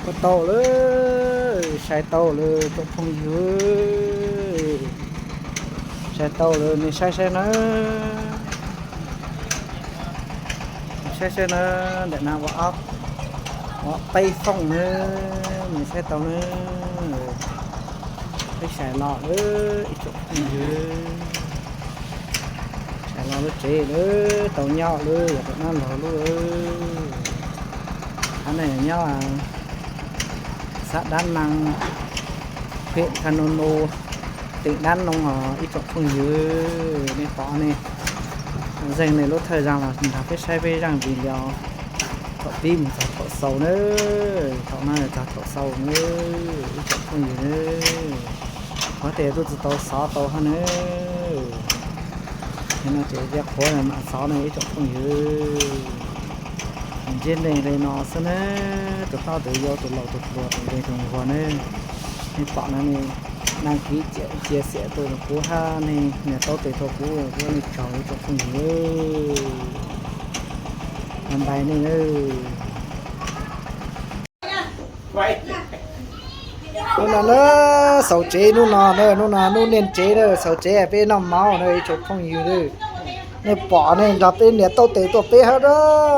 ກໍໂຕເລີຍ ໃຊ້ໂຕເລີຍ ຕົກພົງເຮີ້ຍ ໃຊ້ໂຕເລີຍ ນີ້ໃຊ້ໃຊ້ນະ ໃຊ້ໃຊ້ນະ ແດດນາວອອກ ອອກໄປສົ່ງເນີ ນີ້ໃຊ້ໂຕເນີ ໄປໃຊ້ລໍເອີ ອີຕົກພົງເຮີ້ຍ ໃຊ້ລໍເລີເຈເລີ ໂຕຍາວເລີ ຢ່າໄປນັ້ນລໍລູກເອີຍ ອັນນີ້ຍາວ ສະດັນນັງ ເພະຄາໂນໂນ ຕິດັນນົງ ອາ ອີຕົກພົງເຮີ້ຍ ໃນປໍນີ້ ເຊິ່ງໃນລົດເທີຍາງລະ ເປັນທາງໄປໃຊ້ໄປຢ່າງດີແລ້ວ ເທາະປີມຈາກເທາະເຊົາເນີ ເທາະມາຈາກເທາະເຊົາເນີ ອີຕົກພົງເຮີ້ຍເນີ ເພາະແຕ່ລູກຈະໂຕຊາວໂຕຫັ້ນເນີ ເຫັນວ່າຈະຢາກໂຄນມາຊາວໃນອີຕົກພົງເຮີ້ຍ ເຢັນແດງເລີຍນໍ ສະເໜີໂຕເຂົາໂຕໂຍໂຕເຫຼົ່າໂຕໂຕໂຕເດໂຕຫົວເນີ ໃນປາກນັ້ນນີ້ ນາງຜີເຈຍ ເຈຍເສຍໂຕນະກູຮານີ້ ເໜືອໂຕເຕໂຕກູ ໂຕນີ້ເຈົ້າອີຕົກພົງເຮີ້ຍ ອັນໃດນີ້ເນີ ນູ່ນນະເນີ ເຊົາເຈ ນູ່ນນະເນີ ນູ່ນນະ ນູ່ເໜັນເຈເນີ ເຊົາເຈ ເປັນນ້ຳເມົາເນີ ອີຕົກພົງເຮີ້ຍເນີ ໃນປາກນີ້ລະເປັນເໜືອໂຕເຕໂຕເປເຮີເດີ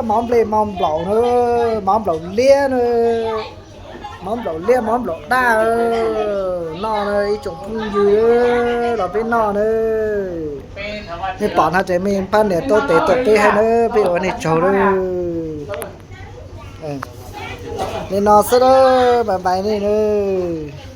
ມອມເບລມອມເບລາເນີ ມອມເບລາເລຍເນີ ມອມເບລາເລຍ ມອມເບລາດາເອີ ນໍເນີ ອີຕົກພົງເຮີ້ຍເດີ ລະເປັນນໍເນີ ໃນປາກຫັ້ນຈະມີປາເໜືອໂຕເຕໂຕເປເຮີເດີ ເປັນໂອເນໂຈເດີ ເອີ ນີ້ນໍຊະເດີ ບາຍບາຍນີ້ເດີ.